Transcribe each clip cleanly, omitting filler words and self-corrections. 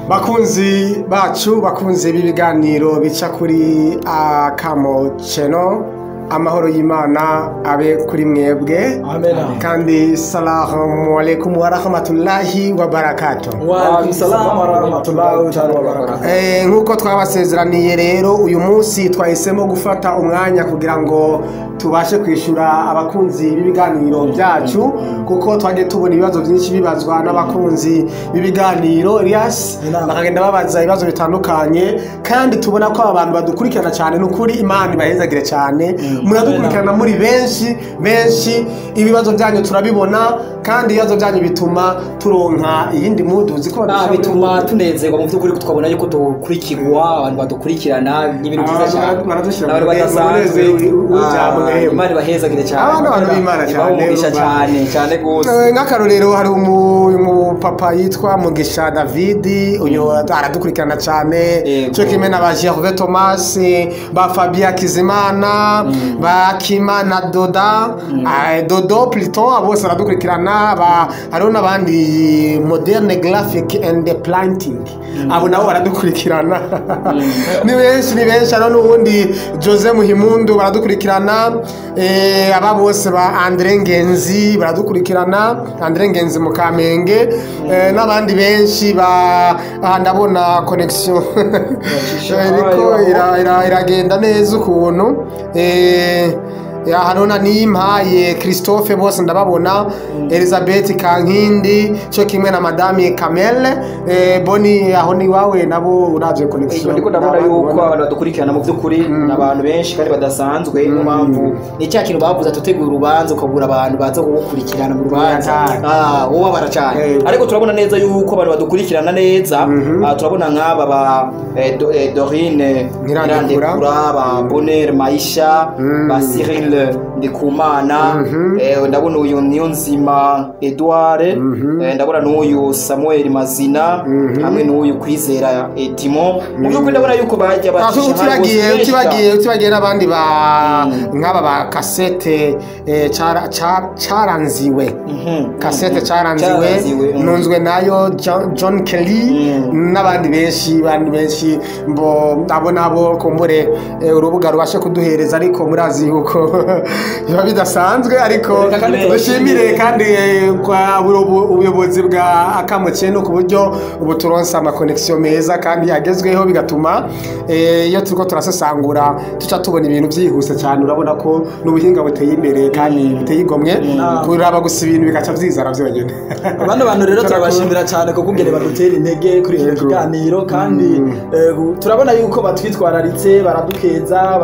Bakunzi bacu, bakunzi b'ibiganiro bica kuri Akamo Channel, amahoro y'Imana abe kuri mwebwe. Amen. Kandi salamu alaikum wa rahmatullahi wa barakatuh. Wa alaikum salam wa rahmatullahi ta'ala wa barakatuh. Nkuko twabasezeraniye rero, uyu munsi twahisemo gufata umwanya kugira ngo tubashe kwishura abakunzi b'ibiganiro byacu, kuko twagiye tubona ibibazo byinshi bibazwa n'abakunzi b'ibiganiro Elias, bakagenda babaza ibibazo bitandukanye, kandi tubona ko abantu badukurikirana cyane. Nukuri Imana ibahezagire cyane, muradukurikirana muri benshi benshi, ibibazo byanyu turabibona, kandi ibibazo byanyu bituma turonka iyindi mudu ziko bituma tunezerwa mu by'ukuri, tukabona yuko dukurikirwa, abantu badukurikirana n'ibintu byiza cyane, baradushyira mu Imana ibahezagire cyane, abantu b'Imana cyane, cyane cyane gose. Nk'akarorero hari umupapa yitwa Mugisha David, uyu aradukurikirana cyane, cyo kimwe na ba Gervais Thomas, ba Fabien Kizimana, ba Kimana Doda, Dodo Pluton, bose aradukurikirana. Hariho n'abandi Modern Graphic and Planting, abo nabo baradukurikirana, ni benshi ni benshi. Hariho n'uwundi Jose Muhimundu baradukurikirana, aba bose ba Andre Ngenzi baradukurikirana, Andre Ngenzi mu Kamenge, n'abandi benshi ba ndabona connection iriko iragenda neza ukuntu. Hariho na Nimpaye Christophe, bose ndababona, Elizabeth Kankindi cyo kimwe na Madame Kamele. Boni aho ni wawe nabo uravye connection. Ndiko ndabona yuko abantu badukurikirana mu by'ukuri n'abantu benshi kandi badasanzwe. Niyo mpamvu ni cya kintu bavuze tutegura urubanza ukabura abantu baza kugukurikirana mu rubanza, ubabara cyane. Ariko turabona neza yuko abantu badukurikirana neza. Turabona nk'aba ba Dorine Ntirandekura, ba Bonheur Maisha, ba Cyril Ndikumana, ndabona uyu Niyonzima Edouard, ndabona n'uyu Samuel Mazina, hamwe n'uyu Kwizera Edimo. Mu by'ukuri ndabona yuko bajya utibagiye n'abandi ba nk'aba ba kasete caranziwe, kasete caranziwe nunzwe nayo John Kelly n'abandi benshi, bandi benshi mbo abo nabo kumbure urubuga rubashe kuduhereza, ariko murazi yuko biba bidasanzwe. Ariko dushimire kandi kwa ubuyobozi bwa Akamo Channel ku buryo ubu turonsa ama connection meza kandi agezweho, bigatuma iyo turiko turasesangura tuca tubona ibintu byihuse cyane. Urabona ko n'ubuhinga buteye imbere kandi buteye igomwe, kuraba gusa ibintu bigaca byizara byonyine. Abandi bantu rero turabashimira cyane kuko ungene badutera intege kuri iki kiganiro, kandi turabona yuko batwitwararitse, baradukeza,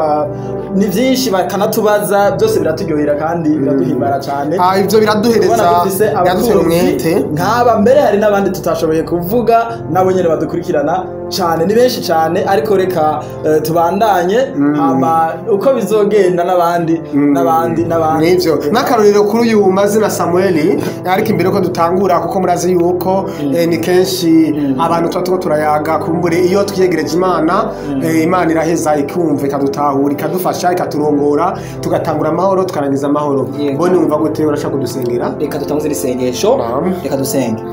ni byinshi bakanatubaza, byose biraturyohera kandi biraduhimbara cyane. Ibyo biraduhereza, biradutera umwete. Nk'aba mbere hari n'abandi tutashoboye kuvuga nabo nyene badukurikirana cyane, ni benshi cyane. Ariko reka tubandanye hama uko bizogenda n'abandi n'abandi n'abandi. Nivyo n'akarorero kuri uyu mazina Samuel. Ariko imbere ko dutangura, kuko murazi yuko ni kenshi abantu tuba turiko turayaga, kumbure iyo twiyegereje Imana, Imana iraheza ikumva, ikadutahura, ikadufasha, ikaturongora, tugatangura amahoro, tukarangiza amahoro. Mbone wumva gute, urashaka kudusengera? Reka dutanguze isengesho, reka dusenge.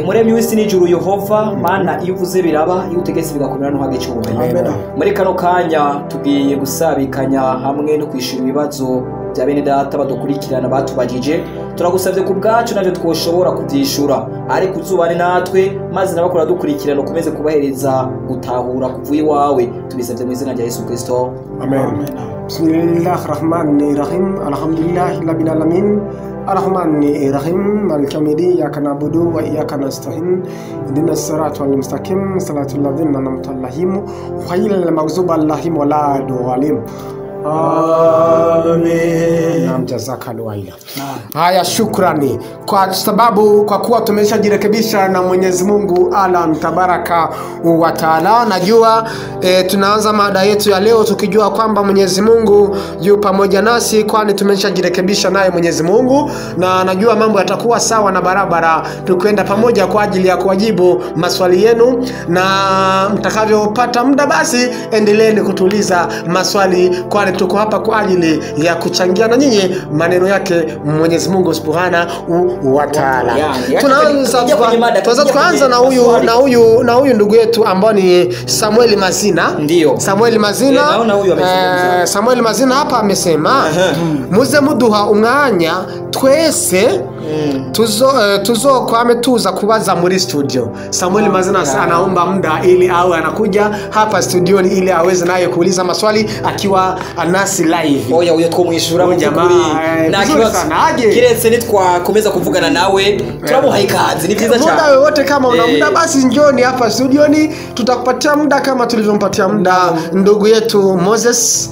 Muremyi w'isi n'ijuru Yehova Mana, iyo uvuze biraba, iyo utegetse bigakomera, ntuhage icyubahiro. Muri kano kanya tugiye gusabikanya hamwe no kwishura ibibazo bya bene data badukurikirana batubagije. Turagusabye ku bwacu nabyo twoshobora kubyishura, ariko uzubane natwe maze nabakora dukurikirana ukomeze kubahereza gutahura kuvuye iwawe. Tubisabye mu izina rya Yesu Kristo, amen. Bismillahirrahmanirrahim. Alhamdulillahi rabbil alamin. Arrahmanirrahim, Maliki yawmiddin, iyyaka na'budu wa iyyaka nasta'in, ihdinas siratal mustaqim, siratal ladzina an'amta alaihim, ghayril maghdubi alaihim waladdallin. Amen. Naam, jazakallahu khaira. Haya, shukrani kwa sababu kwa kuwa tumeshajirekebisha na Mwenyezi Mungu Allah Mtabaraka wa Taala. Najua tunaanza mada yetu ya leo tukijua kwamba Mwenyezi Mungu yu pamoja nasi, kwani tumeshajirekebisha naye Mwenyezi Mungu, na najua mambo yatakuwa sawa na barabara tukwenda pamoja kwa ajili ya kuwajibu maswali yenu, na mtakavyopata muda basi endeleeni kutuliza maswali, kwani tuko hapa kwa ajili ya kuchangia na nyinyi Maneno yake Mwenyezi Mungu Subhanahu wa Ta'ala. Tunaanza tukaanza na huyu ndugu yetu ambao ni Samuel Mazina. Ndio. Samuel Mazina. Naona huyu amezungumza. Samuel Mazina hapa amesema muze muduha umwanya twese tuzokwame tuza kubaza muri studio. Samuel Mazina anaomba muda ili awe anakuja hapa studioni ili aweze naye kuuliza maswali akiwa nasi live. Oya uyo twomwishura mu byukuri. Na kibazo kiretse nitwakomeza kuvugana nawe turamuha ikaze, ni byiza cyane. Muda wote kama una muda basi njoni hapa studioni, tutakupatia muda kama tulivyompatia muda ndugu yetu Moses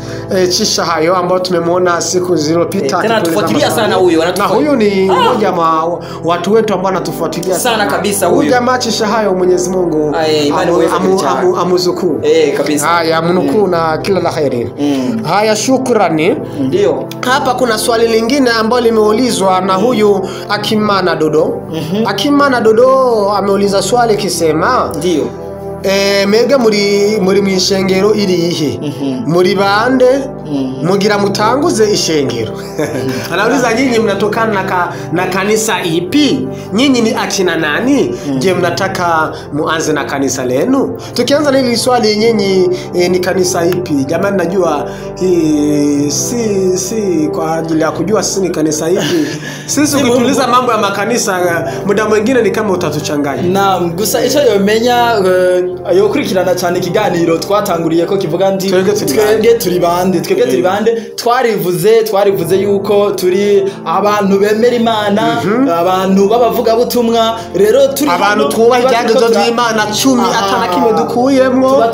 Chishahayo ambao tumemuona siku zilizopita. Tena tufuatilia sana huyo, na huyu ni mmoja wa watu wetu ambao anatufuatilia sana kabisa huyu. Jamaa Chishahayo, Mwenyezi Mungu amuzukuu. Kabisa. Haya, mnukuu na kila la kheri. Haya, shukrani. Ndio. Hapa kuna swali lingine ambalo limeulizwa na huyu Akimana Dodo. Akimana Dodo ameuliza swali kisema, ndio. Mega muri mwishengero irihe? Muri bande mugira mutanguze ishengero. Anauliza nyinyi mnatokana na kanisa ipi? Nyinyi ni akina nani? Je, mnataka muanze na kanisa lenu? Tukianza na hili swali, nyinyi ni kanisa ipi? Jamani, najua hii si kwa ajili ya kujua sisi ni kanisa ipi. Sisi ukituliza mambo ya makanisa muda mwingine ni kama utatuchanganya. Naam, gusa ico yomenya yokurikirana cyane ikiganiro twatanguriye ko kivuga ndi twebwe turi bande, twebwe turi bande. Twarivuze yuko turi abantu bemera Imana, abantu babavuga butumwa. Rero turi abantu twubaha ibyagezo by'Imana 10 atana kimwe dukuyemwo,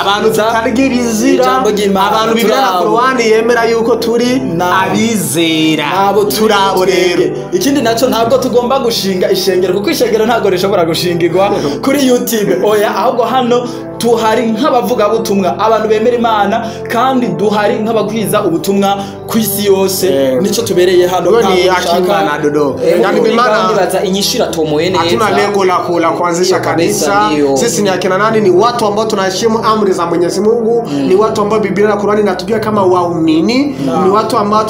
abantu tutarya ibizira, abantu bibera na Korani yemera yuko turi abizera, turabo. Rero ikindi naco ntabwo tugomba gushinga ishengero, kuko ishengero ntabwo rishobora gushingirwa kuri YouTube. Oya, ahubwo hano tuhari nk'abavuga butumwa, abantu bemera Imana, kandi duhari nk'abakwiza ubutumwa ku isi yose. Nico tubereye hano. Ni Akimana Dodo. Yani Imana nibaza inyishira tomoye neza. Hatuna lengo la kuanzisha kanisa. Sisi ni akina nani? Ni watu ambao tunaheshimu amri za Mwenyezi Mungu, ni watu ambao Biblia na Qur'ani inatujua kama waumini, ni watu ambao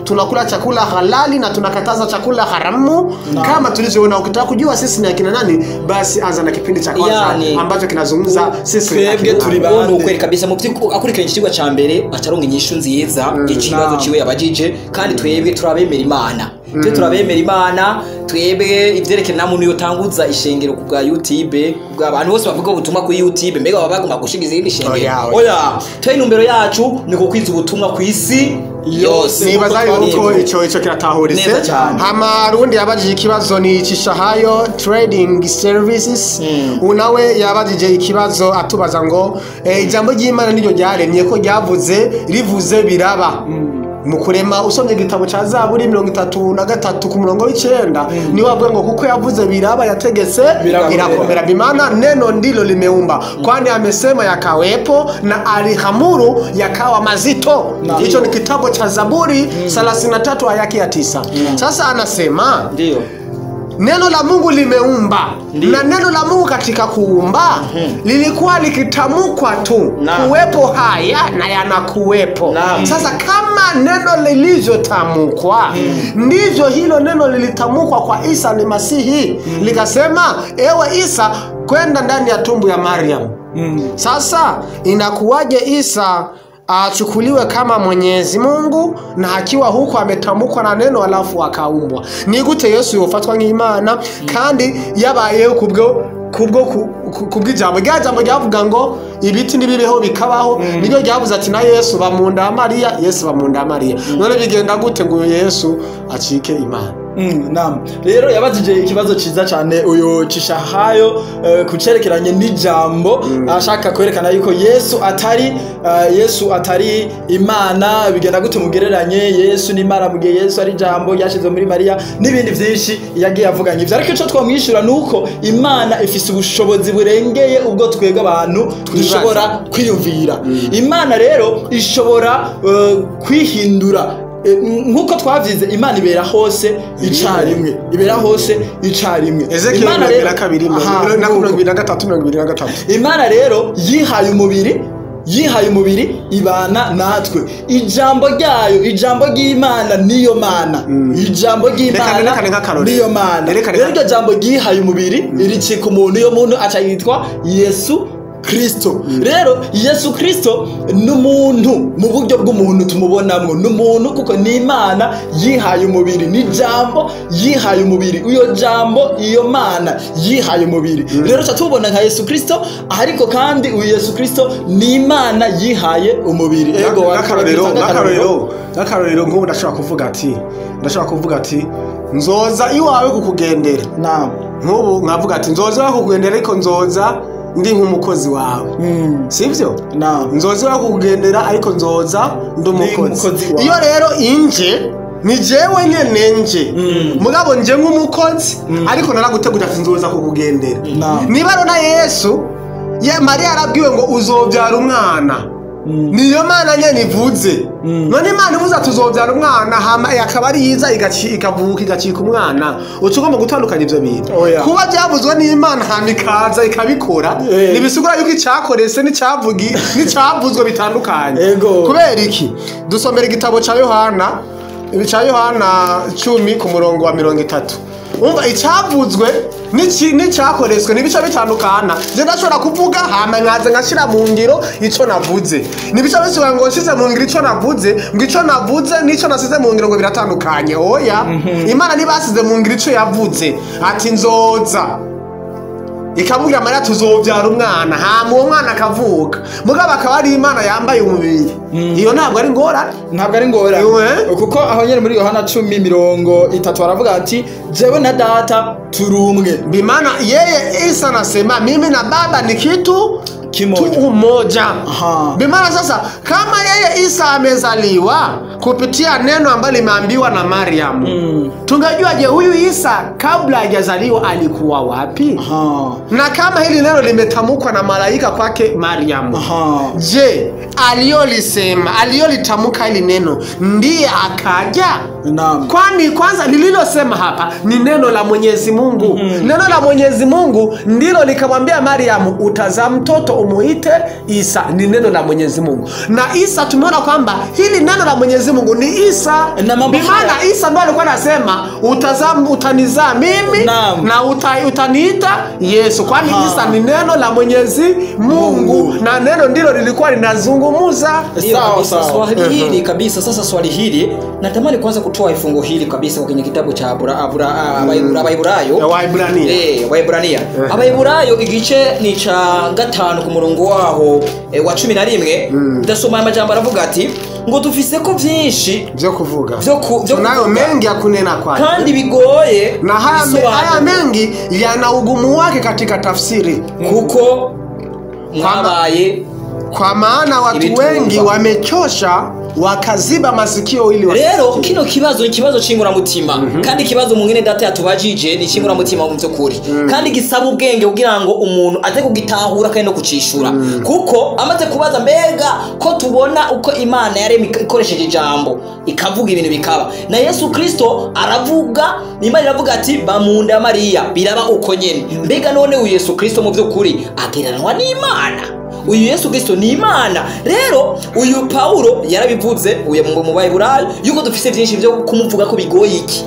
tunakula chakula halali na tunakataza chakula haramu. Kama tulivyoona, ukitaka kujua sisi ni akina nani, basi anza na kipindi cha kwanza ambacho kinazungumza sisi twebwe turi bande. Ukweli kabisa mu akurikiranye ikigwa ca mbere acaronga inyishu nziza y'ikibazo ciwe yabajije. Kandi twebwe turabemera Imana. Twe turabemera Imana, twebwe ivyerekana na muntu yotanguza ishengero ku bwa YouTube, bwa abantu bose bavuga ubutumwa ku YouTube, mbega baba bagomba gushinga izindi shengero. Oya, twe intumbero yacu ni kukwiza ubutumwa ku isi yose. Nibaza yuko ico kiratahuritse. Hama rundi yabajije ikibazo ni Chishahayo Trading Services. Unawe yabajije ikibazo atubaza ngo ijambo ry'Imana niryo ryaremye ko ryavuze rivuze biraba. Mu kurema usomye igitabo ca Zaburi 33 ku murongo w'9 ni wavuga ngo kuko yavuze biraba, yategetse birakomera. Bimana neno ndilo limeumba, kwani amesema yakawepo na alihamuru yakawa mazito. Hicho ni kitabu cha Zaburi 33 aya ya 9. Sasa anasema ndio neno la Mungu limeumba, na neno la Mungu katika kuumba lilikuwa likitamkwa tu, kuwepo haya na yanakuwepo. Sasa kama neno lilivyotamkwa, ndivyo hilo neno lilitamkwa kwa Isa ni Masihi, likasema ewe Isa kwenda ndani ya tumbo ya Mariam. Sasa inakuwaje Isa achukuliwe kama Mwenyezi Mungu na akiwa huko ametamkwa na neno alafu akaumbwa? Ni gute Yesu yofatwa nk'Imana kandi yabayeho kubwo kubw'ijambo rya jambo ryavuga ngo ibiti nibibeho bikabaho, niryo ryavuze ati na Yesu bamunda ya Mariya, Yesu bamunda ya Mariya. None bigenda gute ngo Yesu acike Imana? Naam. Rero yabajije ikibazo ciza cyane uyu Chishahayo kucerekeranye n'ijambo, ashaka kwerekana yuko Yesu atari Imana. Bigenda gute mugereranye Yesu n'Imana mugihe Yesu ari jambo ryashizwe muri Mariya n'ibindi byinshi yagiye avuganye ivyo. Ariko ico twamwishura nuko Imana ifise ubushobozi burengeye ubwo twebwe abantu dushobora kwiyumvira. Imana rero ishobora kwihindura. Nkuko twavyize, Imana ibera hose icarimwe, ibera hose icarimwe. Imana rero 2 na 23 23. Imana rero yihaye umubiri Yihaye umubiri ibana natwe. Ijambo ryayo, ijambo ry'Imana niyo mana. Ijambo ry'Imana niyo mana. Rero iryo jambo ryihaye umubiri ricika umuntu, iyo muntu aca yitwa Yesu Kristo. Rero Yesu Kristo ni umuntu mu buryo bw'umuntu tumubonamwo, ni umuntu kuko ni Imana yihaye umubiri, ni jambo yihaye umubiri, iyo jambo iyo mana yihaye umubiri. Rero tubona nka Yesu Kristo, ariko kandi uyu Yesu Kristo ni Imana yihaye umubiri. Ego n'akarorero nk'ubu ndashobora kuvuga ati nzoza iwawe kukugendera. Naam. Nk'ubu nkavuga ati nzoza iwawe kukugendera, ariko nzoza ndi nk'umukozi wawe. Sivyo? Naam. Nzoza iwawe kukugendera ariko nzoza ndi umukozi. Iyo rero inje ni jewe nyene nje. Mugabo nje nk'umukozi ariko naragutegura ati nzoza kukugendera. Niba rero na Yesu ye Maria arabwiwe ngo uzobyara umwana. Niyo mana nyene ivuze. None Imana ivuze tuzobyara umwana hama akaba ari yiza ikavuka igacika umwana. Ucugomba gutandukanya ivyo bintu. Kuba byavuzwe n'Imana hama ikaza ikabikora, nibisigura yuko icyakorese n'icyavugi n'icavuzwe bitandukanye. Kubera iki? Dusomera igitabo ca Yohana, ca Yohana 10 ku murongo wa 30. Umva icavuzwe n'icyakoreshwe nibice bitandukana. Je ndashobora kuvuga hama nkaza nkashira mu ngiro ico navuze. Nibice bisobanura ngo nshize mu ngiro ico navuze, ngo ico navuze n'ico nasize mu ngiro ngo biratandukanye. Oya, Imana nibasize mu ngiro ico yavuze ati nzoza. Ikabwira Maria tuzobyara umwana, hama uwo mwana akavuka. Mugabo akaba ari Imana yambaye umubiri. Iyo ntabwo ari ngorane. Ntabwo ari ngorane. Kuko aho nyene muri Yohana 10:30 baravuga ati jewe na data turi umwe. Bimana yeye Isa anasema mimi na baba ni kitu kimoja. Umoja. Bimana sasa kama yeye Isa amezaliwa kupitia neno ambalo limeambiwa na Mariam. Tungajua je huyu Isa kabla hajazaliwa alikuwa wapi? Na kama hili neno limetamkwa na malaika kwake Mariam. Je, aliyolisema, aliyolitamka hili neno ndiye akaja? Naam. Kwani kwanza lililosema hapa ni neno la Mwenyezi Mungu. Neno la Mwenyezi Mungu ndilo likamwambia Mariam utazaa mtoto umuite Isa. Ni neno la Mwenyezi Mungu. Na Isa tumeona kwamba hili neno la Mwenyezi Mungu ni Isa. Bimaana Isa ndo alikuwa anasema utazaa, utanizaa mimi. Naam. Na utaniita Yesu. Kwani Isa ni neno la Mwenyezi Mungu. Na neno ndilo lilikuwa linazungumza. Sawa sawa. Swali hili kabisa. Sasa swali hili natamani kwanza kutoa ifungo hili kabisa kwenye kitabu cha Abaiburayo. Waebrania. Waebrania. Abaiburayo igice ni cha 5 ku murongo waho wa 11. Ndasoma amajambo aravuga ati ngo dufise ko byinshi byo kuvuga. Tunayo mengi ya kunena kwake. Kandi bigoye. Na haya mengi yana ugumu wake katika tafsiri. Kuko mwabaye kwa maana watu wengi wamechosha wakaziba masikio ili wasikie. Rero kino kibazo ni kibazo c'inguramutima. Kandi kibazo mwene data yatubajije ni c'inguramutima mu by'ukuri. Kandi gisaba ubwenge kugira ngo umuntu aze kugitahura kandi no kucishura. Kuko amaze kubaza mbega ko tubona uko Imana yaremye ikoresheje ijambo ikavuga ibintu bikaba. Na Yesu Kristo aravuga, Imana iravuga ati bamunda Maria biraba uko nyene. Mbega none uyu Yesu Kristo mu by'ukuri agereranwa n'Imana? Uyu Yesu Kristo ni Imana. Rero uyu Paulo yarabivuze uyu mu Baheburayo yuko dufise byinshi byo kumuvuga ko bigoye iki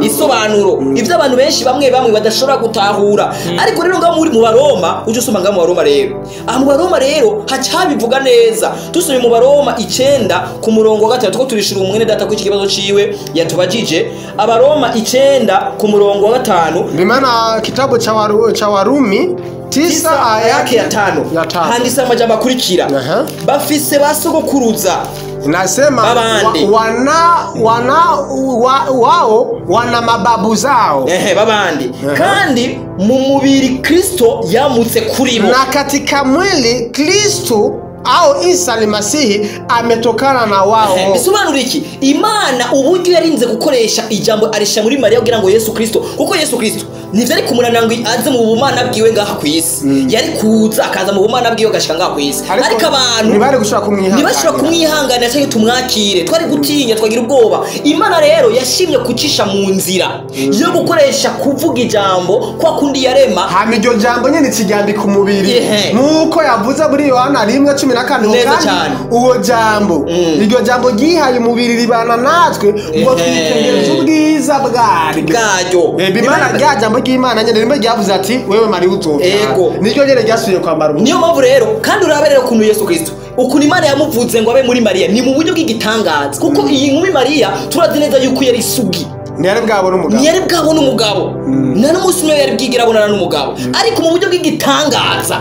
isobanuro ivyo abantu benshi bamwe bamwe badashobora gutahura. Ariko rero ngaho muri mu Baroma uje usoma ngaho mu Baroma rero aha mu Baroma rero hacabivuga neza. Tusomye mu Baroma 9 ku murongo wa 3 ko turishura umwene data ku kibazo ciwe yatubajije. Abaroma 9 ku murongo wa 5 Bimana kitabu cha Warumi 9 aya yake ya 5 handisa amajambo akurikira. Bafise basogokuruza nasema wao wana mababu zao. Babandi. Kandi mu mubiri Kristo yamutse kuri bo. Na katika mwili Kristo au Isa al-Masihi ametokana na wao. Bisobanura iki? Imana uburyo yarinze gukoresha ijambo arisha muri Maria kugira ngo Yesu Kristo, kuko Yesu Kristo ntivyari kumunanira ngo aze mu bumana bwiwe ngaha ku isi. Yari kuza akaza mu bumana bwiwe agashika ngaha ku isi. Ariko abantu ntibari gushobora kumwihangana. Ntibashobora kumwihangana cyangwa tumwakire. Twari gutinya twagira ubwoba. Imana rero yashimye kucisha mu nzira yo gukoresha kuvuga ijambo kwa kundi yarema. Hama iryo jambo nyene kijyambika umubiri. Nkuko yavuze muri Yohana 1:14 24 kandi uwo jambo iryo jambo ryihaye umubiri ribana natwe ngo twitegereze ubwiza bwaryo. Imana rya jambo ry'Imana nyene rimwe ryavuze ati wewe Mariya uzovyara, niryo nyene ryasubiye kwambara umubiri. Niyo mpamvu rero kandi urabe rero ukuntu Yesu Kristo ukuntu Imana yamuvuze ngo abe muri Mariya ni mu buryo bw'igitangaza, kuko iyi nkumi Mariya turazi neza yuko yari isugi, ntiyari bwabona umugabo, ntiyari bwabona umugabo, nta n'umunsi umwe yari bwigera abonana n'umugabo, ariko mu buryo bw'igitangaza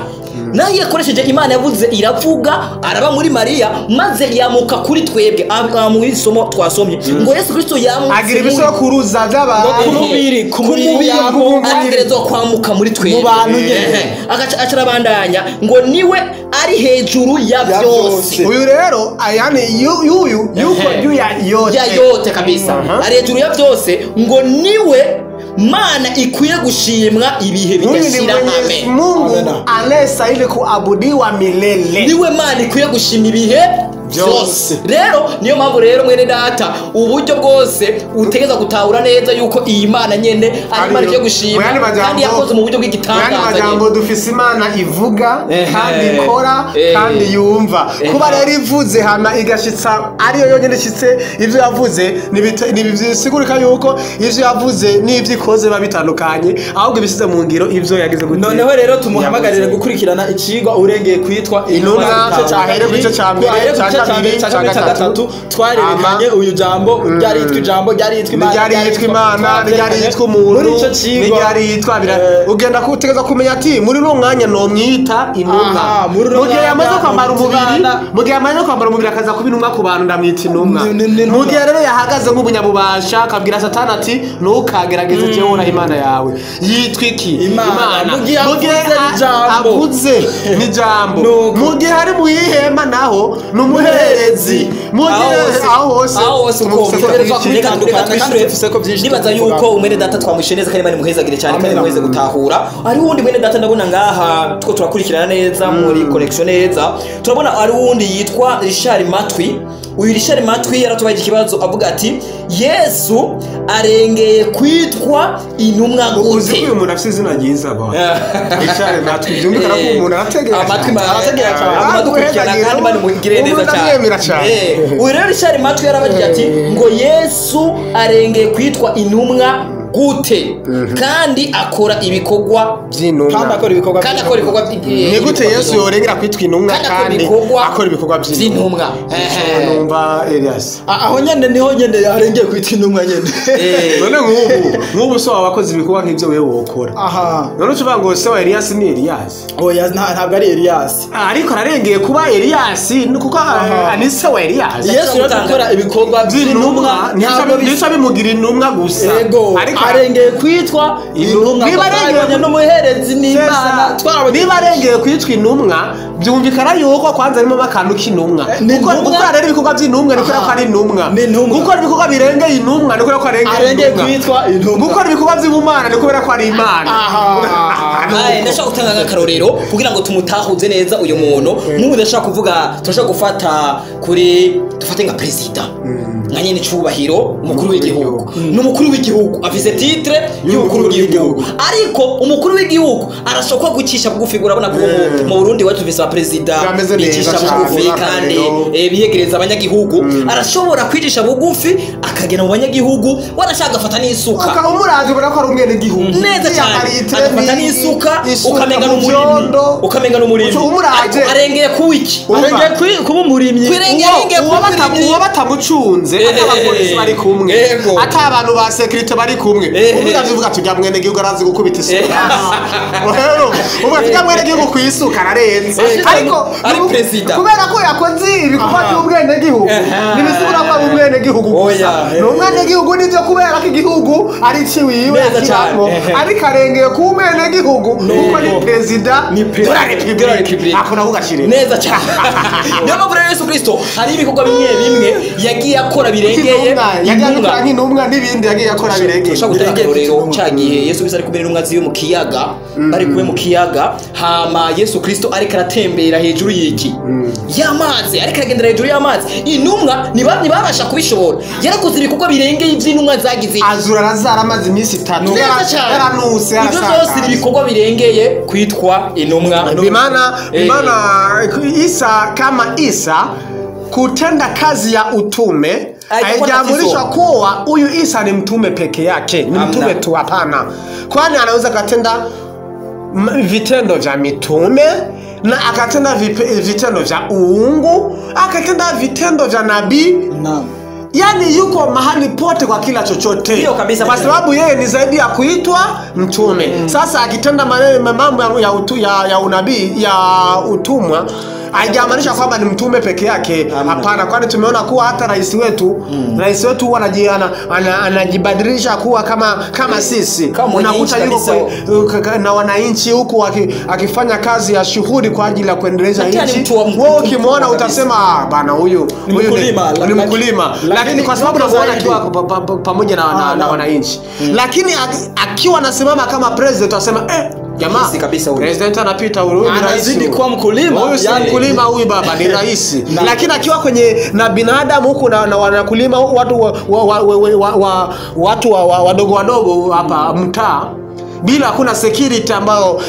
nayo yakoresheje Imana yavuze iravuga araba muri Mariya maze yamuka kuri twebwe. Mu isomo twasomye ngo Yesu Kristo yamutse agira ibisokuruza by'abantu ku mubiri ategerezwa kwamuka muri twebwe mu bantu nyene, agaca arabandanya ngo niwe ari hejuru ya byose. Uyu rero ayane yuyu yuko juu ya yote, ya yote kabisa, ari hejuru ya byose, ngo niwe Mana ikwiye gushimwa ibihe bidashira. Amen. Mungu anayestahili kuabudiwa milele. Niwe Mana ikwiye gushima ibihe byose. Rero niyo mpamvu rero mwene data uburyo bwose utegeza gutahura neza yuko iyi Mana nyene ari Imana ikwiye gushima kandi yakoze mu buryo bw'igitangaza. Majambo dufise Imana ivuga kandi ikora kandi yumva. Kuba rero ivuze hama igashitsa ariyo yonyene ishitse ivyo yavuze, nibisigurika yuko ivyo yavuze n'ivyo ikoze babitandukanye, ahubwo ibisize mu ngiro ivyo yagize gute. Noneho rero tumuhamagarire gukurikirana icigwa urengeye kwitwa intumwa, ahere ku gice ca mbere ca gatatu twarerekanye uyu jambo ryari yitwa ijambo, ryari yitwa Imana, ryari yitwa Imana, ryari yitwa umuntu, ryari yitwa ugenda kutegeza kumenya ati muri uno mwanya no mwita intumwa. Mu gihe yamaze kwambara umubiri, mu gihe yamaze kwambara umubiri akaza kuba intumwa ku bantu, ndamwita intumwa. Mu gihe rero yahagaze nk'umunyabubasha akabwira Satani ati ntukagerageze jewe ura Imana yawe, yitwa iki? Imana. Mu gihe avuze n'ijambo, mu gihe ari mu ihema naho ni umuherezi, mu gihe aho hose nibaza yuko umwene data twamwishe neza kandi Imana imuhezagire cyane kandi imuheze gutahura. Ari wundi mwene data ndabona ngaha two turakurikirana neza muri connection neza, turabona ari wundi yitwa Richard Matwi. Uyu Richard Matwi yaratubaye ikibazo avuga ati Yesu arengeye kwitwa intumwa gute? Uzi ko uyu muntu afite izina ryiza ba Richard Matwi, byumvikana ko umuntu arategera amatwi arategera cyane, adukurikirana kandi Imana imugirire neza cyane. Uyu rero Richard Matwi yarabajije ati ngo Yesu arengeye kwitwa intumwa gute kandi akora ibikorwa by'intumwa, kandi akora ibikorwa, kandi akora ibikorwa. Ni gute Yesu yorengera kwitwa intumwa kandi akora ibikorwa by'intumwa? Numva Elias aho nyene niho nyene arengeye kwitwa intumwa nyene. None nk'ubu so abakoze ibikorwa nk'ivyo wewe wokora, none ucuvuga ngo se wa Elias ni Elias? Oya, ntabwo ari Elias, ariko ararengeye kuba Elias kuko ni se wa Elias. Yesu yakora ibikorwa by'intumwa ntabwo bica bimugira intumwa gusa, ariko arengeye kwitwa intumwa. Niba arengeye n'umuherezi n'Imana, niba arengeye kwitwa intumwa byumvikana yuko kwanza arimo akantu k'intumwa, kuko rero ibikorwa by'intumwa ni kubera ko ari intumwa, gukora ibikorwa birengeye intumwa ni kubera ko arengeye kwitwa intumwa, gukora ibikorwa by'ubumana ni kubera ko ari Imana. Ndashaka gutanga akarorero kugira ngo tumutahuze neza uyu muntu. Nk'ubu ndashaka kuvuga, turashaka gufata kuri dufate nka perezida nka nyene icubahiro umukuru w'igihugu. Ni umukuru w'igihugu afise titre y'umukuru w'igihugu, ariko umukuru w'igihugu arashobora gucisha bugufi. Urabona ko mu Burundi wacu dufise perezida bicisha bugufi kandi biyegereza abanyagihugu, arashobora kwicisha bugufi akagera mu banyagihugu, wanashaka agafata n'isuka, ukamurazi ubona ko ari umwene gihugu neza cyane, agafata n'isuka ukamenga n'umurimyi, ukamenga n'umurimyi. Arengeye ku iki? Arengeye kuba umurimyi, uwo batamucunze, atabapolisi bari kumwe, ata abantu ba security bari kumwe, umuravyi uvuga ati mwene gihugu arazi gukubita isuka. Rero uvuga ati mwene gihugu kwisuka ararenze, ariko ari president kubera ko yakoze ibikorwa by'ubwene gihugu nibisigura ko ari umwene gihugu gusa. Ni umwene gihugu nivyo kubera ko igihugu ari ciwiwe akiramo, ariko arengeye ku umwene gihugu kuko ni president de la République, ako nako gashire neza cyane. Niyo mpamvu rero Yesu Kristo hari ibikorwa bimwe bimwe yagiye akora birengeye, yagiye akora nk'intumwa n'ibindi yagiye akora birengeye. Ndashaka gutanga akarorero ca gihe Yesu Kristo ari kumwe n'intumwa ziwe mu kiyaga, bari kumwe mu kiyaga, hama Yesu Kristo ariko aratembera hejuru y'iki y'amazi, ariko aragendera hejuru y'amazi. Intumwa ntibabasha kubishobora, yarakoze ibikorwa birengeye ivy'intumwa zagize. Azura arazara amazi iminsi 3, yaranuse, yarasanga. Ivyo byose ni ibikorwa birengeye kwitwa intumwa. Bimana Isa kama Isa kutenda kazi ya utume haijamulishwa kuwa huyu Isa ni mtume peke yake, ni mtume tu, hapana. Kwani anaweza katenda vitendo vya mitume na akatenda vitendo vya uungu, akatenda vitendo vya nabii. Naam. Yani yuko mahali pote kwa kila chochote. Kwa sababu yeye ni zaidi ya kuitwa mtume. Sasa akitenda mambo ya unabii, ya utumwa, haijamaanisha kwamba ni mtume peke yake. Hapana, kwani tumeona kuwa hata rais wetu, rais wetu huwa anajibadilisha kuwa kama sisi. Unakuta yuko na wananchi huku akifanya kazi ya shughuli kwa ajili ya kuendeleza nchi. Wewe ukimwona utasema bana huyu ni mkulima, lakini kwa sababu unamuona akiwa pamoja na wananchi. Lakini akiwa anasimama kama president utasema jamaa kabisa huyu president anapita, huyu ni rais, anazidi kuwa mkulima, huyu si mkulima, huyu baba ni rais. Lakini akiwa kwenye na binadamu huku na wanakulima watu wadogo wadogo hapa mtaa, bila hakuna security ambayo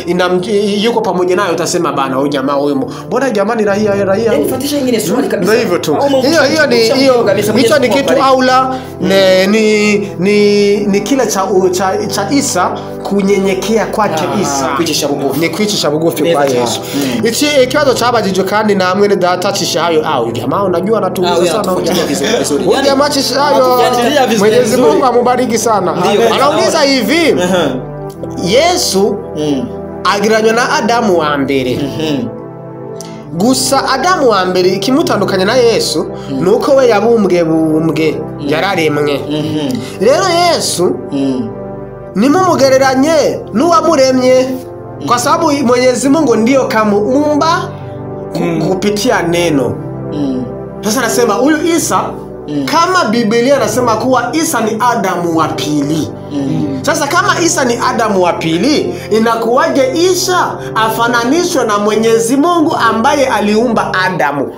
yuko pamoja nayo, utasema bana huyu jamaa huyu mbona jamaa ni raia. Nifuatisha nyingine swali kabisa. Ndio hivyo tu. Hiyo ni hiyo, hicho ni kitu aula ni kile cha Isa kunyenyekea kwake Isa, kwicisha bugufi, ni kwicisha bugufi kwa Yesu. Ichi ikibazo cyabajijwe kandi namwe ne data cishayo. Au jamaa unajua anatuuliza sana huyu jamaa cishayo, Mwenyezi Mungu amubariki sana. Anauliza hivi, Yesu agiranywa na Adamu wa mbere. Gusa Adamu wa mbere ikimutandukanya na Yesu nuko we yabumbwe bumbwe, yararemwe. Rero Yesu nimumugereranye n'uwamuremye, kwa sababu Mwenyezi Mungu ndiyo kamuumba kupitia neno. Sasa nasema huyu Isa, kama Biblia nasema kuwa Isa ni Adamu wa pili. Sasa kama Isa ni Adamu wa pili, inakuwaje Isa afananishwe na Mwenyezi Mungu ambaye aliumba Adamu?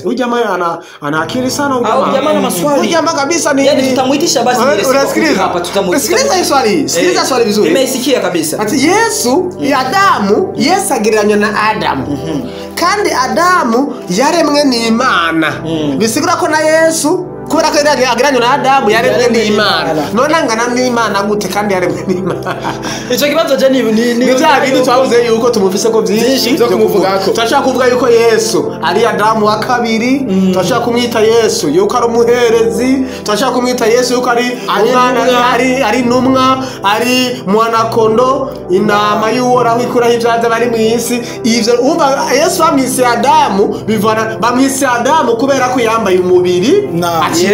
Huyu jamaa ana akili sana huyu jamaa. Huyu jamaa ana maswali. Huyu jamaa kabisa ni yani tutamuitisha basi ile siku. Unasikiliza? Hapa tutamuitisha. Sikiliza hii swali. Sikiliza swali vizuri. Nimeisikia kabisa. Ati Yesu ya Adamu, Yesu agereranywa na Adamu. Kandi Adamu yaremwe n'Imana. Bisigura ko na Yesu kubera ko agereranywa na Adamu yaremwe n'Imana. None angana n'Imana gute kandi yaremwe n'Imana? Ico kibazo je ni bya bintu twavuze yuko tumufise ko byinshi byo kumuvugako. Turashaka kuvuga yuko Yesu ari Adamu wa kabiri, turashaka kumwita Yesu yuko ari umuherezi, turashaka kumwita Yesu yuko ari umwana, ari ntumwa, ari mwanakondo, intama y'Uhoraho ikuraho ibyaha bari mu isi. Ivyo umva Yesu bamwise Adamu, bivana bamwise Adamu kubera ko yambaye umubiri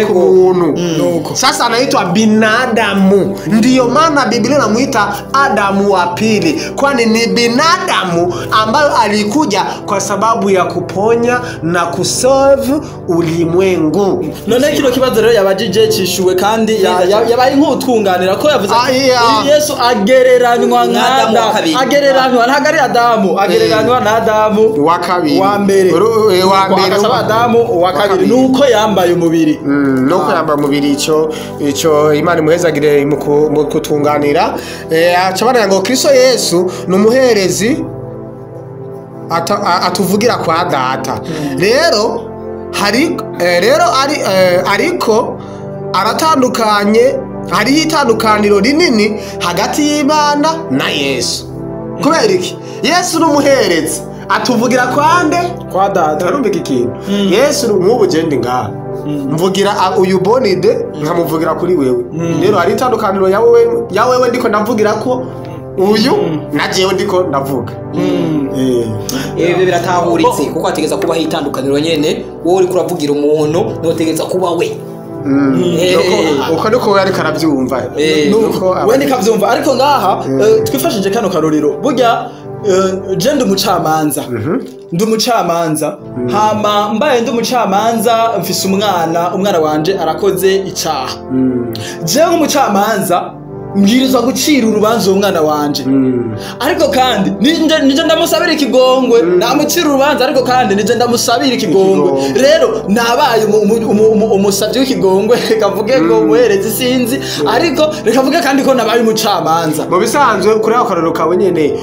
umuntu. Sasa anaitwa binadamu. Ndiyo maana Biblia inamuita Adamu wa pili, kwani ni binadamu ambayo alikuja kwa sababu ya kuponya na kuserve ulimwengu. None kino kibazo rero yabajije cishuwe kandi yabaye nk'utwunganira ko yavuze Yesu agereranywa nka Adamu, agereranywa ntago ari Adamu, agereranywa na Adamu wa kabiri, wa mbere, akasaba Adamu wa kabiri nuko yambaye umubiri. Nuko yambaye umubiri. Ico Imana imuhezagire mu kutunganira. Acabana ngo Kristo Yesu ni umuherezi atuvugira kwa data. Rero hari rero ari ariko aratandukanye, hari itandukaniro rinini hagati y'Imana na Yesu. Kubera iki? Yesu ni umuherezi atuvugira kwande kwa data. Urumva iki kintu? Yesu nk'ubu je ngaha mvugira uyu Bonide nkamuvugira kuri wewe. Rero hari itandukaniro ya wewe ndiko ndavugira ko uyu na jewe ndiko ndavuga. Ibi biratahuritse kuko ategeza kubaho itandukaniro nyene, wowe uri kuravugira umuntu notegeza kuba we. Uko niko ariko arabyumva. Nuko we nikavyumva ariko ngaha twifashije kano karorero. Burya je ndi umucamanza. Ndi umucamanza. Hama mbaye ndi umucamanza mfise umwana wanje arakoze icaha. Je nk'umucamanza Mbwirizwa gucira urubanza uwo mwana wanje. Ariko kandi nije ndamusabira ikigongwe, namucira urubanza, ariko kandi nije ndamusabira ikigongwe. Rero nabaye umusavyi w'ikigongwe, reka mvuge ngo umuherezi sinzi, ariko reka mvuge kandi ko nabaye umucamanza. Mu bisanzwe kuri ako karorero kawe nyene,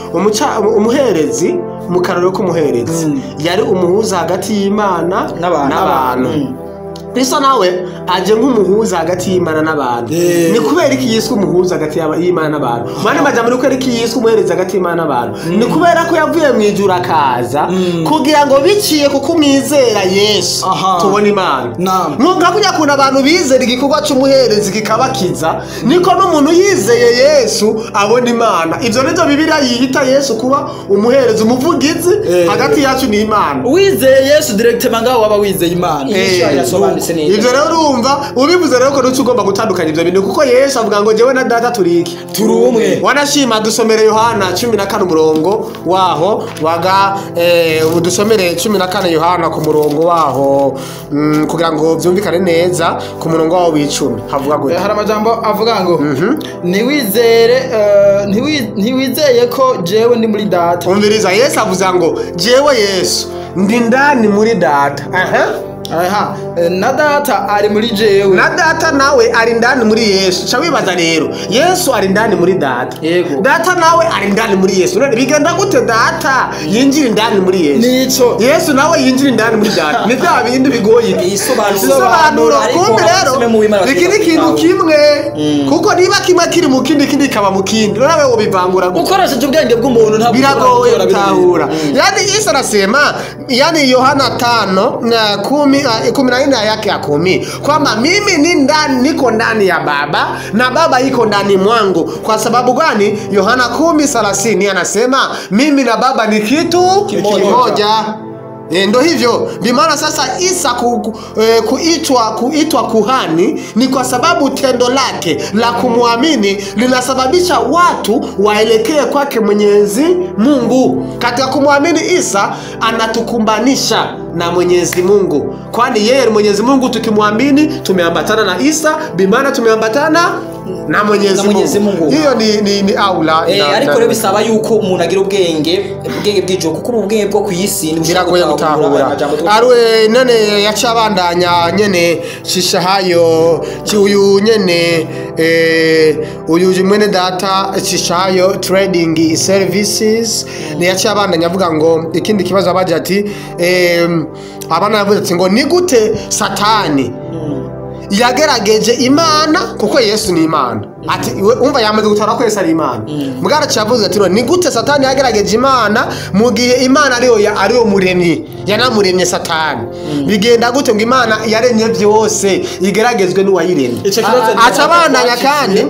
umuherezi, mu karorero k'umuherezi yari umuhuza hagati y'Imana n'abantu. Kristo nawe aje nk'umuhuza hagati y'Imana n'abantu. Ni kubera iki yiswe umuhuza hagati y'Imana n'abantu? Mane majambo, ni kubera iki yiswe umuherezi hagati y'Imana n'abantu? Ni kubera ko yavuye mu ijuru akaza kugira ngo biciye kuko umwizera Yesu tubone Imana. Nka kurya kuntu abantu bizera igikorwa c'umuherezi kikabakiza, niko n'umuntu yizeye Yesu abona Imana. Ivyo nivyo Bibiliya yihita Yesu kuba umuherezi, umuvugizi hagati yacu n'Imana. Wizeye Yesu directement ngaho waba wizeye Imana. Ivyo rero urumva ubivuze rero ko nuco ugomba gutandukanya ivyo bintu, kuko Yesu avuga ngo jewe na data turi iki? Turi umwe. Wanashima dusomere Yohana 14 umurongo waho waga, udusomere 14 Yohana ku murongo waho, kugira ngo vyumvikane neza, ku murongo waho w'icumi havuga gute? Hari amajambo avuga ngo ntiwizere, ntiwizeye ko jewe ndi muri data. Umviriza, Yesu avuza ngo jewe Yesu ndi ndani muri data. Aha, na data ari muri jewe. Na data nawe ari ndani muri Yesu. Cha wibaza rero, Yesu ari ndani muri data. Yego. Data nawe ari ndani muri Yesu. None bigenda gute data yinjira indani muri Yesu? Nico. Yesu nawe yinjira indani muri data. Ni bya bindi bigoye. Isobanuro. Kumbe rero iki ni ikintu kimwe, kuko niba kimwe kiri mu kindi, kindi kikaba mu kindi, nawe wobivangura gute? Ukoresheje ubwenge bw'umuntu ntabwo biragoye gutahura. Yani Yesu anasema, yani Yohana 5:10, 14 yake ya 10, kwamba mimi ni ndani, niko ndani ya Baba na Baba iko ndani mwangu. Kwa sababu gani? Yohana 10:30 anasema mimi na Baba ni kitu kimoja. Ndo hivyo. Bi maana sasa Isa kuitwa kuhani ni kwa sababu tendo lake la kumwamini linasababisha watu waelekee kwake Mwenyezi Mungu. Katika kumwamini Isa anatukumbanisha na Mwenyezi Mungu, kwani yeye ni Mwenyezi Mungu. Tukimwamini tumeambatana na Isa, bimaana tumeambatana na Mwenyezi Mungu. Hiyo ni aula. Ariko rero bisaba yuko umuntu agira ubwenge bw'ijuru, kuko ubwenge bwo kwisi ni biragoye gutahura. Arwe nene yacabandanya nyene shishahayo uyu nyene, uyu mwene data shishahayo trading services ni yacabandanya avuga ngo ikindi kibazo abaje ati, abana yavuze ati ngo ni gute Satani yagerageje Imana, kuko Yesu ni Imana. Ati umva yamaze gutara ko Yesu ari Imana. Mugara cyavuze ati ni gute Satani yagerageje Imana mu gihe Imana ariyo muremyi, yanamuremye Satani. Bigenda gute ngo Imana yaremye byose igeragezwe n'uwayiremye?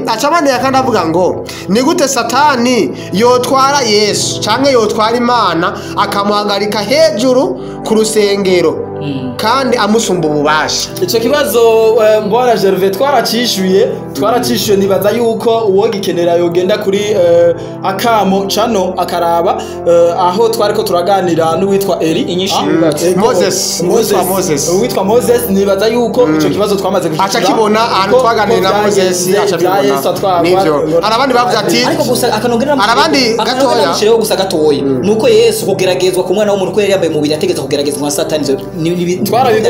Acabandanya kandi avuga ngo ni gute Satani yotwara Yesu canke yotwara Imana akamuhagarika hejuru ku rusengero kandi amusumba ububasha? Ico kibazo Bwana Gervais twaracishuye, nibaza yuko uwo gikenera yogenda kuri akamo chano akaraba aho twariko turaganira n'uwitwa Eri inyishu Moses, uwitwa Moses, nibaza yuko ico kibazo twamaze gushikira aca kibona ahantu twaganira na Moses, aca bibona nivyo. Arabandi bavuze ati ariko gusa akanongera arabandi gatoya gusa gatoya nuko Yesu kugeragezwa ku mwana w'umuntu ko yari yambaye umubiri ategeza kugeragezwa nka Satani.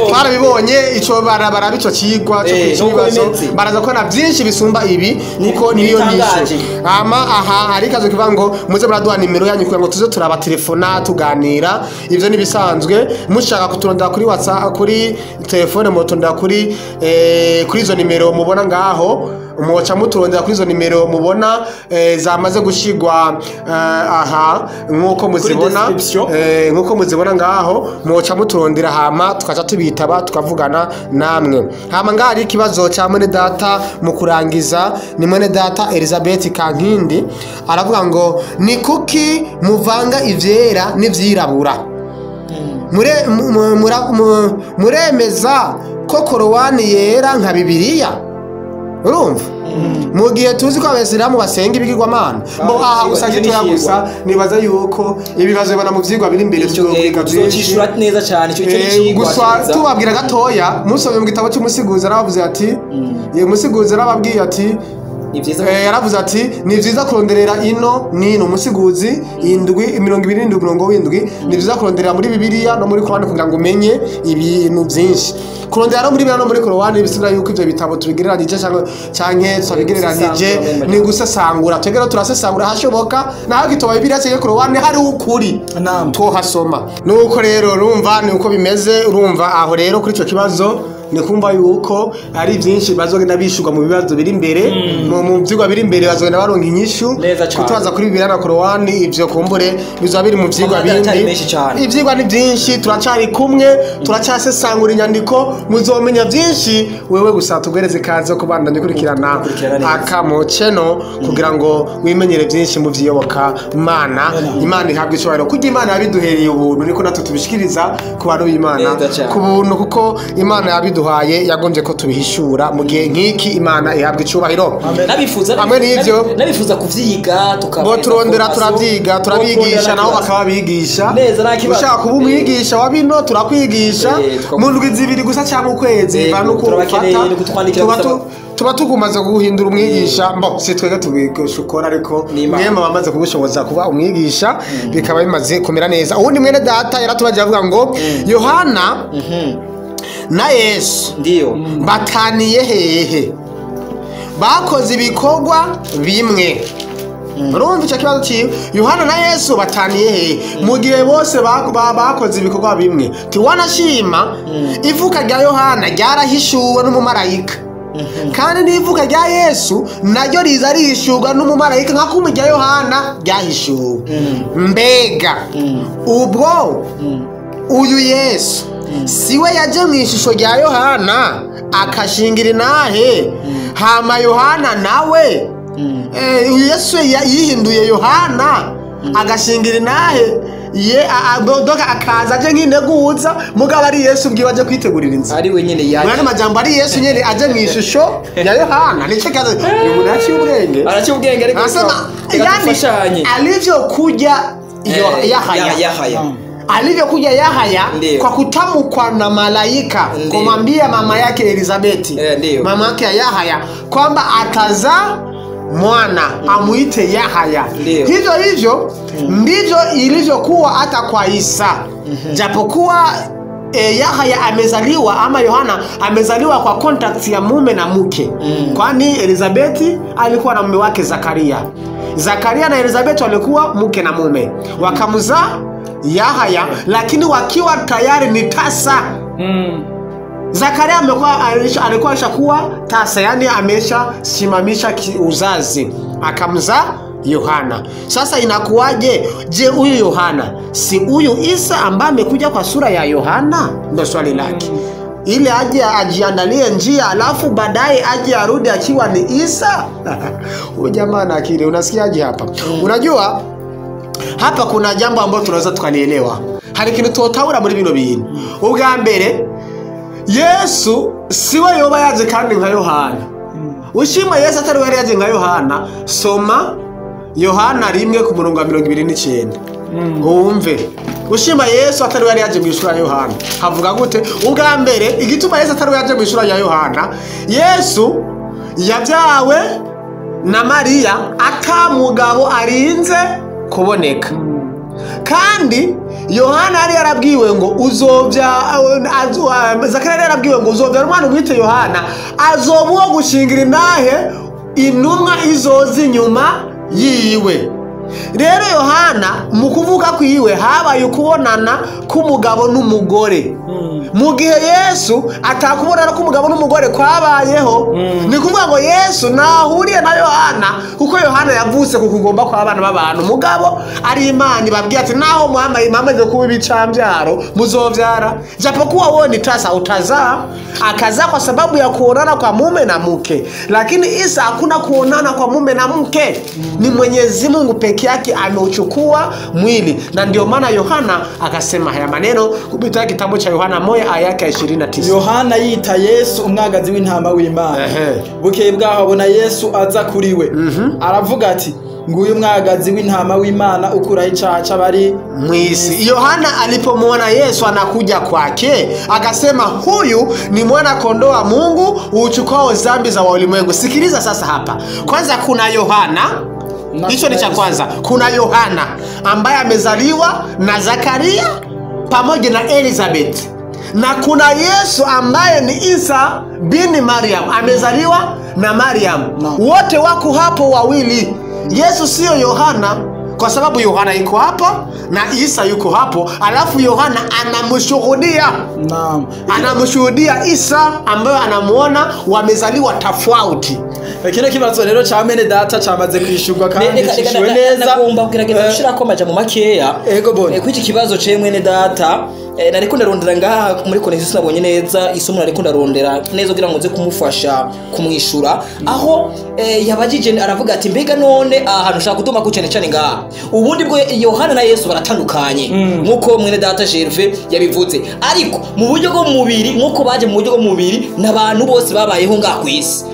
Twarabibonye ico barabara ico cigwa cyo kukibazo baraza ko na byinshi bisumba ibi, kuko niyo nyishu. Ama aha hari kazo kivuga ngo muze muraduha nimero yanyu kugira ngo tuze turaba telefona tuganira. Ivyo nibisanzwe, mushaka kuturondera kuri WhatsApp, kuri telefone mutondera kuri izo nimero mubona ngaho, muca muturondera kuri izo nimero mubona zamaze gushigwa aha nkuko muzibona, nkuko muzibona ngaho, muca muturondera hama tukaca tubitaba tukavugana namwe. Hama ngari ikibazo cya mwene data mu kurangiza ni mwene data Elizabeth Kankindi aravuga ngo ni kuki muvanga ivyera n'ivyirabura? Muremeza ko Korowani yera nka Bibiliya? Urumva? Mu gihe tuzi ko abasilamu basenga ibigirwamana. Mbo aha gusa gitoya gusa nibaza yuko ibibazo bibona mu vyigwa biri imbere tuzokwiga byinshi neza cyane. Icyo cyo gusa tubabwira gatoya, musomye mu gitabo cy'umusiguzi arabavuze ati, ye musiguzi arababwiye ati Ni vyiza Yaravuze ati ni vyiza kuronderera ino nino umusiguzi indwi 27 umurongo w'indwi, ni vyiza kuronderera muri Bibiliya no muri Korani kugira ngo umenye ibintu byinshi. Kurondera no muri Bibiliya no muri Korani bisigura yuko ivyo bitabo tubigereranije canke tutabigereranije, ni gusesangura. Twebwe turasesangura hashoboka, naho gitoba Bibiliya canke Korani hari ukuri twohasoma. Nuko rero urumva ni uko bimeze. Urumva aho rero kuri ico kibazo ni kumva yuko ari byinshi bazogenda bishurwa mu bibazo biri imbere, mu vyigwa biri imbere bazogenda baronka inyishu. Kutubaza kuri Bibiliya na Korani ivyo kumbure bizoba biri mu vyigwa bindi. Ivyigwa ni byinshi, turacari kumwe, turacyasesangura inyandiko, muzomenya byinshi. Wewe gusa tugereze kaze kubandanya ukurikirana Akamo Channel kugira ngo wimenyere byinshi mu vyiyoboka Imana. Imana ihabwe icyubahiro kuko Imana yabiduhereye ubuntu, niko natwe tubishikiriza ku bantu b'Imana ku buntu, kuko Imana yabiduhaye yagombye ko tubihishura mu gihe nk'iki. Imana ihabwa icubahiro. Nabifuza nabifuza kuvyiga tukaba turondera, turavyiga, turabigisha naho bakababigisha. Ushaka kuba umwigisha wa bino turakwigisha mu ndwi zibiri gusa cyangwa ukwezi, bivana uko ufata. Tuba tugumaze guhindura umwigisha, mbo si twebwe tubishukora, ariko mwema bamaze kugushoboza kuba umwigisha bikaba bimaze kumera neza. Ubundi mwene data yaratubaje avuga ngo Yohana na Yesu ndiyo bataniye hehe? Bakoze ibikorwa bimwe. Urumva icyo kibazo cyiwe? Yohana na Yesu bataniye hehe mu gihe bose bakoze ibikorwa bimwe? Tiwanashima ivuka rya Yohana ryarahishuwe n'umumarayika, kandi n'ivuka rya Yesu naryo riza rihishurwa n'umumarayika nka kumwe rya Yohana ryahishuwe. Mbega ubwo uyu Yesu siwe yaje mu ishusho rya Yohana akashingira inahe? Hama Yohana nawe Yesu yihinduye Yohana agashingira inahe, ye doka akaza aje nk'integuza, mugabo ari Yesu ubwiwe aje kwitegurira inzira, ari we nyene yaje. Mwene majambo ari Yesu nyene aje mu ishusho ya Yohana. Nico kaza umuntu aciye ubwenge, araciye ubwenge, ariko yani alivyokuja Yahaya alivyokuja Yahaya kwa kutamkwa na malaika kumwambia mama yake Elizabeti, mama yake Yahaya, kwamba atazaa mwana amuite Yahaya. Hivyo hivyo ndivyo ilivyokuwa hata kwa Isa. Japokuwa Yahaya amezaliwa ama Yohana amezaliwa kwa contact ya mume na mke, kwani Elizabeti alikuwa na mume wake Zakaria. Zakaria na Elizabeti walikuwa mke na mume, wakamzaa Yahaya, lakini wakiwa tayari ni tasa. Zakaria alikuwa alishakuwa tasa, yani ameshasimamisha uzazi, akamzaa Yohana. Sasa inakuwaje? Je, huyu Yohana si huyu Isa ambaye amekuja kwa sura ya Yohana? Ndio swali lake. Ili aje ajiandalie njia alafu baadaye aje arudi akiwa ni Isa? Huyu jamaa na akili, unasikiaje hapa? Unajua hapa kuna jambo ambalo tunaweza tukalielewa. Hari ikintu totahura muri bino bintu. Ubwa mbere Yesu siwe yoba yaje kandi nka Yohana. Ushima Yesu atari we yaje nka Yohana, soma Yohana 1 ku murongo wa 29. Wumve. Ushima Yesu atari we yaje mu ishura ya Yohana. Havuga gute? Ubwa mbere igituma Yesu atari we yaje mu ishura ya Yohana, Yesu yabyawe na Mariya akamugabo arinze kuboneka. Kandi Yohana yari yarabwiwe ngo uzovya, Zakaria yari yarabwiwe ngo uzovyara umwana umwite Yohana, azoba uwo gushingira inahe intumwa izoza inyuma yiwe. Rero Yohana mu kuvuka kwiwe habaye ukubonana k'umugabo n'umugore. Mu gihe Yesu atakubonana k'umugabo n'umugore kwabayeho, ni kuvuga ngo Yesu nahuriye na Yohana, kuko Yohana yavutse ku kugomba kw'abana b'abantu. Mugabo ari Imana ibabwiye ati naho muhamaye mwamaze kuba ibicambyaro muzovyara, japokuwa wewe ni tasa utazaa. Akazaa kwa sababu ya kuonana kwa mume na mke, lakini Isa hakuna kuonana kwa mume na mke. Ni Mwenyezi Mungu peke yake ameuchukua mwili, na ndio maana Yohana akasema haya maneno kupitia kitabu cha Yohana 1 aya yake 29. Yohana yita Yesu umwagazi w'intama w'Imana. Bukeye bwaho abona Yesu aza kuri we, aravuga ati Nguyu mwagazi w'intama w'Imana ukuraho icaha c'abari mwisi. Yohana alipomwona Yesu anakuja kwake akasema, huyu ni mwana kondoo wa Mungu uchukuao dhambi za ulimwengu. Sikiliza sasa hapa. Kwanza kuna Yohana, hicho ni cha kwanza. Kuna Yohana ambaye amezaliwa na Zakaria pamoja na Elizabeth, na kuna Yesu ambaye ni Isa bin Mariam, amezaliwa na Mariam. Wote wako hapo wawili. Yesu sio Yohana, kwa sababu Yohana yuko hapo na Isa yuko hapo, alafu Yohana anamshuhudia. Naam. Anamshuhudia Isa ambaye anamuona wamezaliwa tofauti. Kino kibazo rero ca mene data camaze kwishurwa kandi cishuwe neza. Nagomba kugerageza gushirako amajambo makeya. Ego bone. Kwiki kibazo ce mwene data, nariko ndarondera ngaha muri connexion sinabonye neza isomo, nariko ndarondera neza kugira ngo nze kumufasha kumwishura. Aho yabajije aravuga ati mbega none ahantu ushaka kuduma ku cyane cyane ngaha ubundi bwo Yohana na Yesu baratandukanye nkuko mwene data Gervais yabivuze, ariko mu buryo bwo mubiri nkuko baje mu buryo bwo mubiri n'abantu bose babayeho ngaha ku isi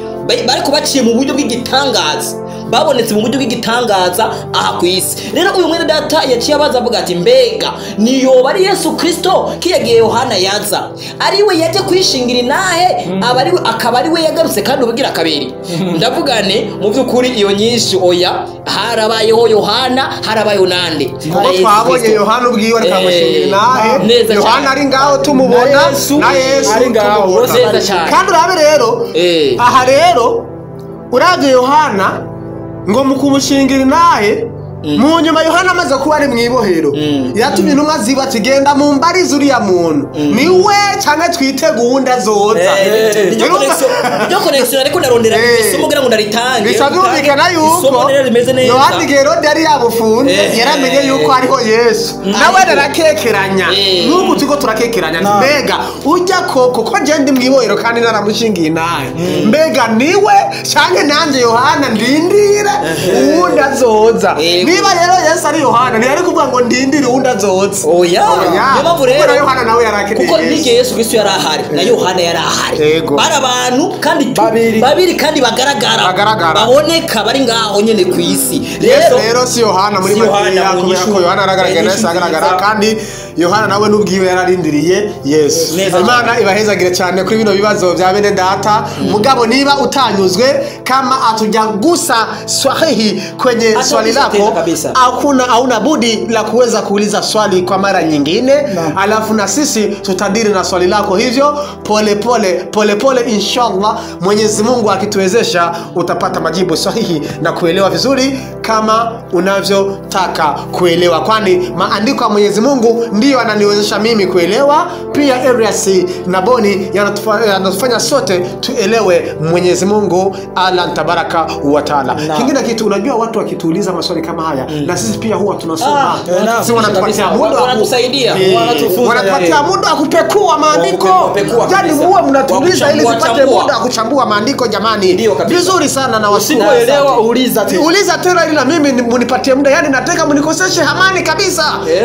bariko baciye mu buryo bw'igitangaza, babonetse mu buryo bw'igitangaza aha ku isi. Rero uyu mwene data yaciye abaza avuga ati mbega niyoba ari Yesu Kristo kiyagiye Yohana yaza ariwe yaje kwishingira inahe, abariwe akaba ariwe yagarutse kandi ubugira kabiri. Ndavugane mu by'ukuri iyo nyinshi oya, harabayeho Yohana, harabayeho nande. Kuko twabonye Yohana ubwiwe akamushingira inahe, Yohana ari ngaho tumubona na Yesu ari ngaho. Kandi urabe rero aha rero uravye Yohana ngo mukumushingira inahe, mu nyuma Yohana amaze kuba ari mwibohero yatumye intumwa ziba tigenda mu mbarizo uriya muntu niwe canke twitega uwundi azoza. Niryo connexion ariko ndarondera isomo kugira ngo ndaritange. Bica byumvikana yuko Yohana igihe Herode yari yabufunze yaramenye yuko hariho Yesu, nawe arakekeranya n'ubu turiko turakekeranya, mbega ujya koko ko je ndi mwibohero kandi naramushingiye inahe, mbega niwe canke nanje Yohana ndindire uwundi azoza. Niba rero Yesu ari Yohana ntiyari kuvuga ngo ndindire uwundi azoza. Oya, niyo mpamvu rero Yohana nawe yarakeneye kuko n'igihe Yesu Kristo yari ahari na Yohana yari ahari, bari abantu kandi babiri kandi bagaragara baboneka bari ngaho nyene ku isi. Rero si Yohana muri Makeya, kubera ko Yohana aragaragara na Yesu agaragara, kandi Yohana nawe n'ubwiwe yararindiriye Yesu. Imana ibahezagire cyane kuri bino bibazo bya bene data. Mugabo niba utanyuzwe kama atujagusa sahihi kwenye swali lako, hakuna hauna budi la kuweza kuuliza swali kwa mara nyingine, alafu na sisi tutadiri na swali lako hivyo pole pole pole pole, inshallah Mwenyezi Mungu akituwezesha utapata majibu sahihi na kuelewa vizuri kama unavyotaka kuelewa, kwani maandiko ya Mwenyezi Mungu ndiyo ananiwezesha mimi kuelewa. Pia Elias na Boni yanatufanya sote tuelewe Mwenyezi Mungu Allah tabaraka wa taala. Kingine kitu, unajua watu wakituuliza maswali kama haya na sisi pia huwa tunasoma, si wanatupatia muda, wanatusaidia, wanatupatia muda wa kupekua maandiko. Yaani huwa mnatuuliza ili tupate muda wa kuchambua maandiko. Jamani, vizuri sana. Na usipoelewa uliza tena, uliza tena ili na mimi munipatie muda. Yaani nataka mnikoseshe amani kabisa,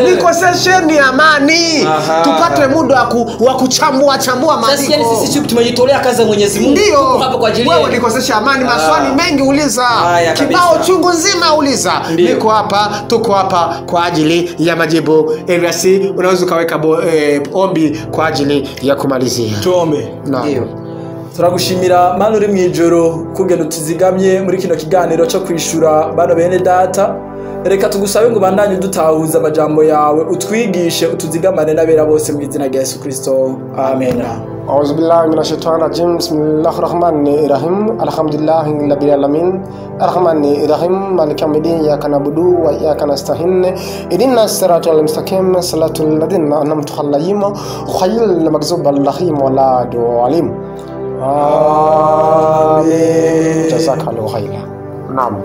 nikosesheni amani, tupate muda wa kuchambua chambua maandiko. Sasa sisi tumejitolea kazi ya Mwenyezi Mungu hapa kwa ajili wewe, nikoseshe amani. Maswali mengi uliza, kibao chungu nzima uliza. Niko hapa, tuko hapa kwa ajili ya majibu. Elias, unaweza ukaweka ombi kwa ajili ya kumalizia. Tuombe. Ndio. Turagushimira Mana uri mwijoro kugenda utuzigamye muri kino kiganiro cyo kwishura bano bene data. Reka tugusabe ngo bandanye dutahuza amajambo yawe, utwigishe, utuzigamane n'abera bose mu izina rya Yesu Kristo. Amen. أعوذ بالله من الشيطان الرجيم. بسم الله الرحمن الرحيم. الحمد لله رب العالمين الرحمن الرحيم مالك يوم الدين إياك نعبد وإياك نستعين اهدنا الصراط المستقيم صراط الذين أنعمت عليهم غير المغضوب عليهم ولا الضالين. آمين. جزاك الله خيرا. نعم.